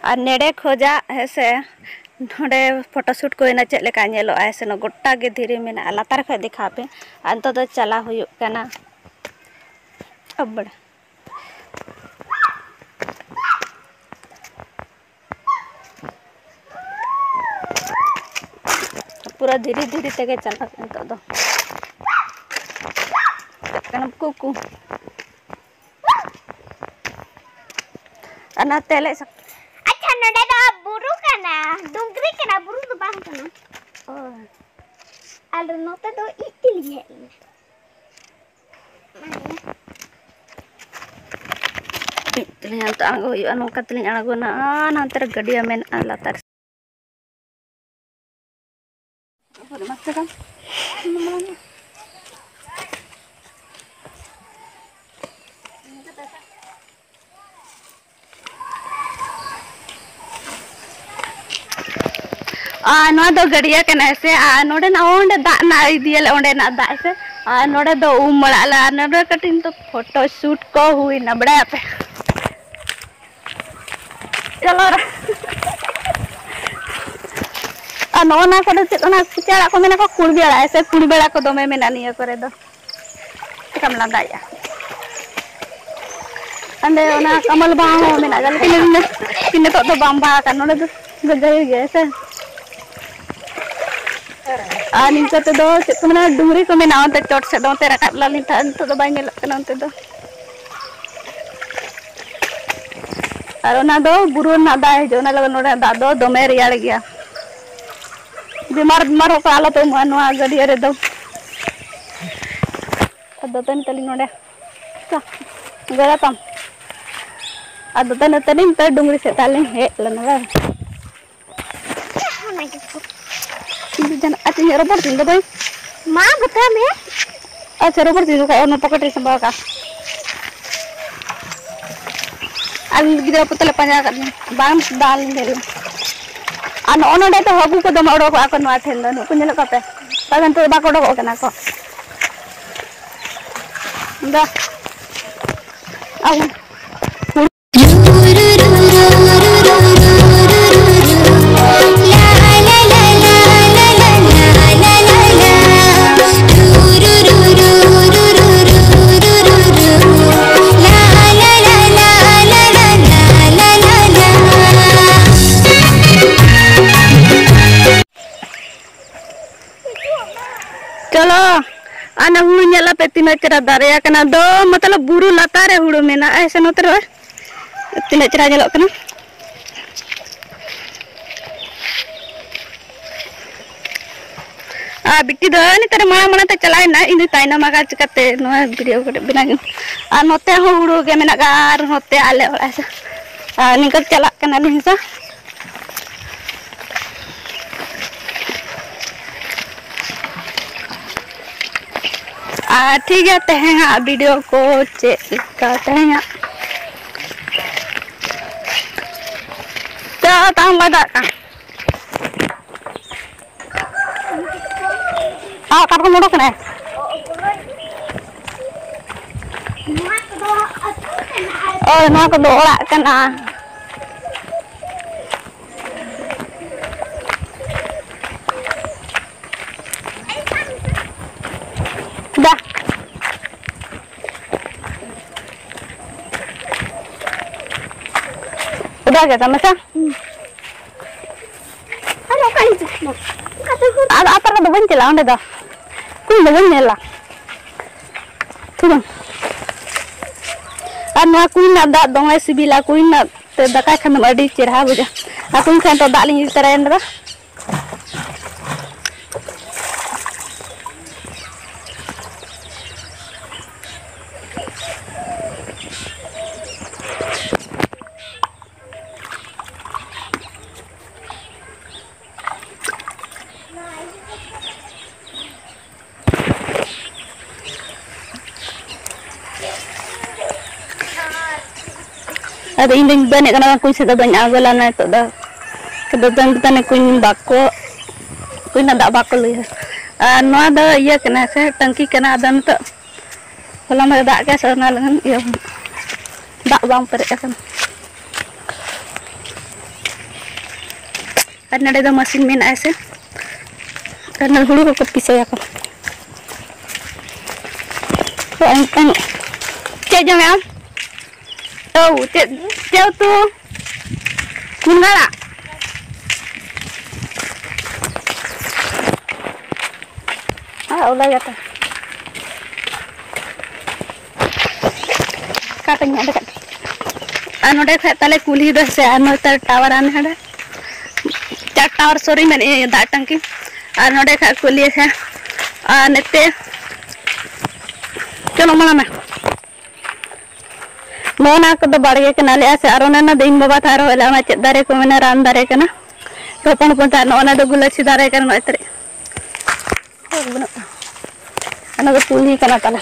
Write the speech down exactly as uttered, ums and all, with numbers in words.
ᱟᱨ ᱱᱮᱰᱮ ᱠᱷᱚᱡᱟᱜ ᱦᱮᱸ ᱥᱮ, ᱱᱚᱰᱮ ᱯᱷᱳᱴᱳ ᱥᱩᱴ ᱠᱚ ᱦᱩᱭᱱᱟ, ᱪᱮᱫ ᱞᱮᱠᱟ ᱧᱮᱞᱚᱜᱼᱟ ᱦᱮᱸ ᱥᱮ, ᱜᱚᱴᱟ ᱜᱮ ᱫᱷᱤᱨᱤ ᱢᱮᱱᱟᱜᱼᱟ᱾ ᱞᱟᱛᱟᱨ ᱠᱷᱚᱡ ᱫᱮᱠᱷᱟᱣ ᱯᱮ᱾ ᱟᱨ ᱱᱤᱛᱚᱜ ᱫᱚ ᱪᱟᱞᱟᱣ ᱦᱩᱭᱩᱜ ᱠᱟᱱᱟ ᱟᱵᱟᱨ᱾ ᱯᱩᱨᱟᱹ ᱫᱷᱤᱨᱤ ᱫᱷᱤᱨᱤ ᱛᱮᱜᱮ ᱪᱟᱞᱟᱜ ᱱᱤᱛᱚᱜ ᱫᱚ᱾ ᱪᱮᱫ ᱠᱟᱱᱟᱢ ᱠᱩᱠᱩ? ᱟᱨ ᱱᱚᱛᱮ ᱞᱮ ᱥᱟ- ᱟᱪᱪᱷᱟ, ᱱᱚᱰᱮ ᱫᱚ ᱵᱩᱨᱩ ᱠᱟᱱᱟ, ᱰᱩᱝᱨᱤ ᱠᱟᱱᱟ, ᱵᱩᱨᱩ ᱫᱚ ᱵᱟᱝ ᱠᱟᱱᱟ᱾ ᱚ᱾ ᱟᱨ ᱱᱚᱛᱮ ᱫᱚ ᱤᱡ ᱛᱮᱞᱤᱧ ᱦᱮᱡ ᱮᱱᱟ᱾ ᱤᱡ ᱛᱮᱞᱤᱧ ᱦᱟᱱᱛᱮ ᱟᱬᱜᱚ ᱦᱩᱭᱩᱜᱼᱟ, ᱱᱚᱝᱠᱟ ᱛᱮᱞᱤᱧ ᱟᱬᱜᱚᱱᱟ᱾ ᱟᱨ ᱱᱚᱛᱮ ᱨᱮ ᱜᱟᱹᱰᱭᱟᱹ ᱢᱮᱱᱟᱜᱼᱟ ᱞᱟᱛᱟᱨ᱾ ᱟᱨ ᱱᱚᱣᱟ ᱫᱚ ᱜᱟᱹᱰᱭᱟᱹ ᱠᱟᱱᱟ ᱥᱮ, ᱟᱨ ᱱᱚᱰᱮᱱᱟᱜ ᱚᱸᱰᱮ ᱫᱟᱜ ᱨᱮᱱᱟᱜ ᱤᱫᱤᱭᱟᱞᱮ, ᱚᱸᱰᱮᱱᱟᱜ ᱫᱟᱜ ᱥᱮ, ᱟᱨ ᱱᱚᱰᱮ ᱫᱚ ᱩᱢ ᱵᱟᱲᱟᱜ ᱟᱞᱮ, ᱟᱨ ᱱᱚᱰᱮ ᱠᱟᱹᱴᱤᱡ ᱱᱤᱛᱚᱜ ᱯᱷᱳᱴᱳ ᱥᱩᱴ ᱠᱚ ᱦᱩᱭᱱᱟ, ᱵᱟᱲᱟᱭᱟᱯᱮ᱾ ᱪᱚᱞᱚ ᱨᱮ᱾ ᱟᱨ ᱱᱚᱜᱼᱚ ᱱᱟ ᱠᱚᱫᱚ ᱪᱮᱫ, ᱚᱱᱟ ᱠᱩᱪᱟ ᱟᱲᱟᱜ ᱠᱚ ᱢᱮᱱᱟ ᱠᱚ, ᱠᱩᱲᱵᱤ ᱟᱲᱟᱜ ᱥᱮ, ᱠᱩᱲᱵᱤ ᱟᱲᱟᱜ ᱠᱚ ᱫᱚᱢᱮ ᱢᱮᱱᱟᱜᱼᱟ ᱱᱤᱭᱟᱹ ᱠᱚᱨᱮ ᱫᱚ᱾ ᱪᱮᱠᱟᱢ ᱞᱟᱸᱫᱟᱭᱮᱜᱼᱟ? ᱚᱸᱰᱮ ᱚᱱᱟ ᱠᱟᱢᱟᱞ ᱵᱟᱦᱟ ᱦᱚᱸ ᱢᱮᱱᱟᱜ ᱜᱮᱭᱟ, ᱞᱮᱠᱤᱱ ᱱᱤᱛᱚᱜ ᱫᱚ ᱵᱟᱝ ᱵᱟᱦᱟ ᱟᱠᱟᱱᱟ, ᱱᱚᱰᱮ ᱫᱚ ᱜᱟᱹᱭ ᱜᱮ ᱦᱮᱸ ᱥᱮ᱾ ᱟᱨ ᱱᱤᱝᱠᱟᱹ ᱛᱮᱫᱚ ᱪᱮᱫ ᱠᱚ ᱢᱮᱱᱟ, ᱰᱩᱝᱨᱤ ᱠᱚ ᱢᱮᱱᱟᱜᱼᱟ ᱚᱱᱛᱮ ᱪᱚᱴ ᱥᱮᱫ ᱫᱚ, ᱚᱱᱛᱮ ᱨᱟᱠᱟᱵ ᱞᱮᱱᱟ ᱞᱤᱧ ᱛᱟᱦᱮᱸᱫ, ᱱᱤᱛᱚᱜ ᱫᱚ ᱵᱟᱭ ᱧᱮᱞᱚᱜ ᱠᱟᱱᱟ ᱚᱱᱛᱮ ᱫᱚ᱾ ᱟᱨ ᱚᱱᱟ ᱫᱚ ᱵᱩᱨᱩ ᱨᱮᱱᱟᱜ ᱫᱟᱜ ᱦᱤᱡᱩᱜᱼᱟ, ᱚᱱᱟ ᱞᱟᱹᱜᱤᱫ ᱱᱚᱰᱮ ᱫᱟᱜ ᱫᱚ ᱫᱚᱢᱮ ᱨᱮᱭᱟᱲ ᱜᱮᱭᱟ᱾ ᱵᱤᱢᱟᱨ ᱵᱤᱢᱟᱨ ᱦᱚᱸᱠᱚ ᱟᱞᱚ ᱯᱮ ᱩᱢᱩᱜᱼᱟ ᱱᱚᱣᱟ ᱜᱟᱹᱰᱭᱟᱹ ᱨᱮᱫᱚ᱾ ᱟᱨ ᱫᱟᱹᱛᱟᱹᱱᱤ ᱛᱟᱹᱞᱤᱧ ᱱᱚᱰᱮ᱾ ᱛᱚ, ᱜᱚᱲᱚ ᱛᱟᱢ᱾ ᱟᱨ ᱫᱟᱹᱛᱟᱹᱱᱤ ᱛᱟᱹᱞᱤᱧ ᱛᱚ ᱰᱩᱝᱨᱤ ᱥᱮᱫ ᱛᱟᱞᱤᱧ ᱦᱮᱡ ᱞᱮᱱᱟ ᱵᱟᱝ? ᱤᱧ ᱫᱚ ᱡᱟᱦᱟᱱᱟᱜ, ᱟᱪᱪᱷᱟ, ᱤᱧᱟᱹᱜ ᱨᱚᱵᱚᱲ ᱛᱤᱧ ᱫᱚ ᱵᱟᱹᱧ ᱢᱟ ᱵᱟᱛᱟᱣ ᱢᱮ᱾ ᱟᱪᱪᱷᱟ, ᱨᱚᱵᱚᱲ ᱛᱤᱧ ᱫᱚ ᱠᱷᱟᱡ ᱚᱱᱟ ᱯᱚᱠᱮᱴ ᱨᱮ ᱥᱟᱢᱵᱟᱣ ᱠᱟᱜᱼᱟ᱾ ᱟᱨ ᱜᱤᱫᱽᱨᱟᱹ ᱠᱚ ᱛᱟᱞᱮ ᱯᱟᱸᱡᱟ ᱟᱠᱟᱫ ᱞᱤᱧ, ᱵᱟᱝ ᱫᱟᱞ ᱞᱤᱧ᱾ ᱟᱨ ᱱᱚᱜᱼᱚ ᱱᱚᱰᱮ ᱫᱚ ᱦᱟᱹᱜᱩ ᱠᱚ ᱫᱚᱢᱮ ᱚᱰᱚᱠᱚᱜᱼᱟ ᱠᱚ ᱱᱚᱣᱟ ᱴᱷᱮᱱ ᱫᱚ, ᱱᱩᱠᱩ ᱧᱮᱞᱚᱜ ᱠᱟᱱ ᱯᱮ, ᱵᱟᱠᱷᱟᱱ ᱱᱤᱛᱚᱜ ᱫᱚ ᱵᱟᱠᱚ ᱚᱰᱚᱠᱚᱜ ᱠᱟᱱᱟ ᱠᱚ᱾ ᱫᱟ᱾ ᱟᱵᱚ᱾ ᱨᱩᱨᱩ ᱨᱩᱨᱩ ᱨᱩᱨᱩ ᱚᱱᱟ ᱦᱩᱲᱩ ᱧᱮᱞ ᱟᱯᱮ ᱛᱤᱱᱟᱹᱜ ᱪᱮᱦᱨᱟ ᱫᱟᱨᱮ ᱟᱠᱟᱱᱟ, ᱫᱚ ᱢᱚᱛᱞᱚᱵ ᱵᱩᱨᱩ ᱞᱟᱛᱟᱨ ᱨᱮ ᱦᱩᱲᱩ ᱢᱮᱱᱟᱜᱼᱟ᱾ ᱦᱮᱸ ᱥᱮ, ᱱᱚᱛᱮ ᱨᱮ ᱛᱤᱱᱟᱹᱜ ᱪᱮᱦᱨᱟ ᱧᱮᱞᱚᱜ ᱠᱟᱱᱟ᱾ ᱟᱨ ᱵᱤᱴᱤ ᱫᱚ ᱱᱮᱛᱟᱨ ᱢᱟᱲᱟᱝ ᱢᱟᱲᱟᱝ ᱛᱮ ᱪᱟᱞᱟᱣ ᱮᱱᱟ, ᱤᱧ ᱫᱚ ᱛᱟᱭᱱᱚᱢ ᱟᱠᱟᱱ ᱪᱤᱠᱟᱹᱛᱮ ᱱᱚᱣᱟ ᱵᱷᱤᱰᱤᱭᱳ ᱠᱚ ᱵᱮᱱᱟᱣ ᱠᱟᱱᱟ᱾ ᱟᱨ ᱱᱚᱛᱮ ᱦᱚᱸ ᱦᱩᱲᱩ ᱜᱮ ᱢᱮᱱᱟᱜᱼᱟ, ᱟᱨ ᱱᱚᱛᱮ ᱟᱞᱮ ᱚᱲᱟᱜ ᱥᱮᱫ᱾ ᱟᱨ ᱱᱤᱝᱠᱟᱹ ᱪᱟᱞᱟᱜ ᱠᱟᱱᱟᱞᱤᱧ ᱥᱮ᱾ ᱟᱨ ᱴᱷᱤᱠ ᱜᱮᱭᱟ, ᱛᱮᱦᱮᱧᱟᱜ ᱵᱷᱤᱰᱤᱭᱳ ᱠᱚ ᱪᱮᱫ ᱞᱮᱠᱟ ᱛᱮᱦᱮᱧᱟᱜ? ᱛᱚ, ᱛᱟᱦᱚᱞᱮ ᱵᱟᱭ ᱫᱟᱜ ᱠᱟᱱ᱾ ᱟᱨ ᱚᱠᱟ ᱠᱷᱚᱱ ᱩᱰᱩᱠ ᱠᱟᱱᱟᱭ? ᱳᱭ, ᱱᱚᱣᱟ ᱠᱚᱫᱚ ᱚᱲᱟᱜ ᱠᱟᱱᱟ᱾ ᱫᱟ᱾ ᱚᱫᱟ ᱜᱮ ᱛᱟᱢ ᱥᱮ? ᱟᱨ ᱚᱠᱟ ᱤᱧ ᱪᱟᱞᱟᱜᱼᱟ? ᱚᱠᱟ ᱛᱮ ᱦᱚᱸ ᱟᱫᱚ ᱟᱯᱟᱨ ᱨᱮᱫᱚ ᱵᱟᱹᱧ ᱪᱟᱞᱟᱜᱼᱟ, ᱚᱸᱰᱮ ᱫᱚ ᱠᱩᱧ ᱫᱚ ᱵᱟᱹᱧ ᱧᱮᱞᱟ᱾ ᱴᱷᱤᱠ ᱜᱮᱭᱟ? ᱟᱨ ᱱᱚᱣᱟ ᱠᱩᱧ ᱨᱮᱱᱟᱜ ᱫᱟᱜ ᱫᱚᱢᱮ ᱥᱤᱵᱤᱞᱟ, ᱠᱩᱧ ᱨᱮᱱᱟᱜ ᱛᱮ ᱫᱟᱠᱟᱭ ᱠᱷᱟᱱ ᱫᱚᱢ ᱟᱹᱰᱤ ᱪᱮᱨᱦᱟ ᱵᱩᱡᱷᱟᱹᱜᱼᱟ᱾ ᱟᱨ ᱠᱩᱧ ᱠᱷᱚᱱ ᱫᱚ ᱫᱟᱜ ᱞᱤᱧ ᱤᱫᱤ ᱛᱚᱨᱟᱭᱟ ᱱᱚᱸᱰᱮ ᱫᱚ᱾ ᱟᱫᱚ ᱤᱧ ᱫᱚᱧ ᱫᱟᱹᱱᱮᱫ ᱠᱟᱱᱟ, ᱠᱩᱧ ᱥᱮᱫ ᱫᱚ ᱵᱟᱹᱧ ᱟᱬᱜᱚ ᱞᱮᱱᱟ ᱱᱤᱛᱚᱜ ᱫᱚ᱾ ᱟᱫᱚ ᱫᱟᱹᱱ ᱫᱟᱹᱱ ᱠᱩᱧ ᱵᱟᱠᱚ, ᱠᱩᱧ ᱨᱮᱱᱟᱜ ᱫᱟᱜ ᱵᱟᱠᱚ ᱞᱟᱹᱭᱟ᱾ ᱟᱨ ᱱᱚᱣᱟ ᱫᱚ ᱤᱭᱟᱹ ᱠᱟᱱᱟ ᱥᱮ, ᱴᱟᱝᱠᱤ ᱠᱟᱱᱟ᱾ ᱟᱫᱚ ᱱᱤᱛᱚᱜ ᱦᱚᱞᱟ ᱢᱟᱫᱷᱮᱨ ᱫᱟᱜ ᱠᱮᱫ ᱥᱮ, ᱚᱱᱟ ᱞᱟᱹᱜᱤᱫ ᱤᱭᱟᱹ ᱫᱟᱜ ᱵᱟᱝ ᱯᱮᱨᱮᱡ ᱟᱠᱟᱱᱟ᱾ ᱟᱨ ᱱᱚᱰᱮ ᱫᱚ ᱢᱮᱥᱤᱱ ᱢᱮᱱᱟᱜᱼᱟ ᱥᱮ, ᱟᱨ ᱱᱚᱰᱮ ᱦᱩᱲᱩ ᱠᱚᱠᱚ ᱯᱤᱥᱟᱹᱭᱟᱠᱚ᱾ ᱛᱚ, ᱮᱱᱠᱷᱟᱱ ᱪᱮᱫ ᱡᱚᱢᱮᱫ ᱟᱢ? ᱛᱚ, ᱪᱮᱫ, ᱪᱮᱫ ᱩᱛᱩ? ᱢᱩᱱᱜᱟᱹ ᱟᱲᱟᱜ? ᱟᱨ ᱚᱞᱟᱭ ᱜᱟᱛᱮ᱾ ᱠᱟᱴᱟᱧ ᱦᱟᱸᱰᱮ ᱠᱟᱜ ᱜᱮ᱾ ᱟᱨ ᱱᱚᱰᱮ ᱠᱷᱟᱡ ᱛᱟᱞᱮ ᱠᱩᱞᱦᱤ ᱫᱚ ᱥᱮ, ᱟᱨ ᱱᱚᱛᱮ ᱴᱟᱣᱟᱨ ᱟᱨ ᱦᱟᱸᱰᱮ ᱪᱟᱨ ᱴᱟᱣᱟᱨ, ᱥᱚᱨᱤ, ᱢᱮᱱᱮᱫ ᱫᱟᱜ ᱴᱟᱝᱠᱤ᱾ ᱟᱨ ᱱᱚᱰᱮ ᱠᱷᱟᱡ ᱠᱩᱞᱦᱤ ᱥᱮ, ᱟᱨ ᱱᱚᱛᱮ ᱪᱚᱞᱚ ᱢᱟᱲᱟᱝ ᱢᱮ᱾ ᱱᱚᱜᱼᱚ ᱱᱟ ᱠᱚᱫᱚ ᱵᱟᱲᱜᱮ ᱠᱟᱱᱟ ᱟᱞᱮᱭᱟᱜ ᱥᱮ᱾ ᱟᱨ ᱚᱱᱮ ᱚᱱᱟ ᱫᱚ ᱤᱧ ᱵᱟᱵᱟ ᱛᱟᱭ ᱨᱚᱦᱚᱭ ᱞᱮᱫᱼᱟ, ᱚᱱᱟ ᱪᱮᱫ ᱫᱟᱨᱮ ᱠᱚ ᱢᱮᱱᱟ, ᱨᱟᱱ ᱫᱟᱨᱮ ᱠᱟᱱᱟ, ᱦᱚᱯᱚᱱ ᱦᱚᱯᱚᱱ ᱛᱮ᱾ ᱟᱨ ᱱᱚᱜᱼᱚ ᱱᱟ ᱫᱚ ᱜᱩᱞᱟᱹᱪᱤ ᱫᱟᱨᱮ ᱠᱟᱱᱟ, ᱱᱚᱜᱼᱚᱭ ᱛᱟᱨᱮ᱾ ᱚᱱᱟ ᱫᱚ ᱠᱩᱞᱦᱤ ᱠᱟᱱᱟ ᱛᱟᱞᱮ᱾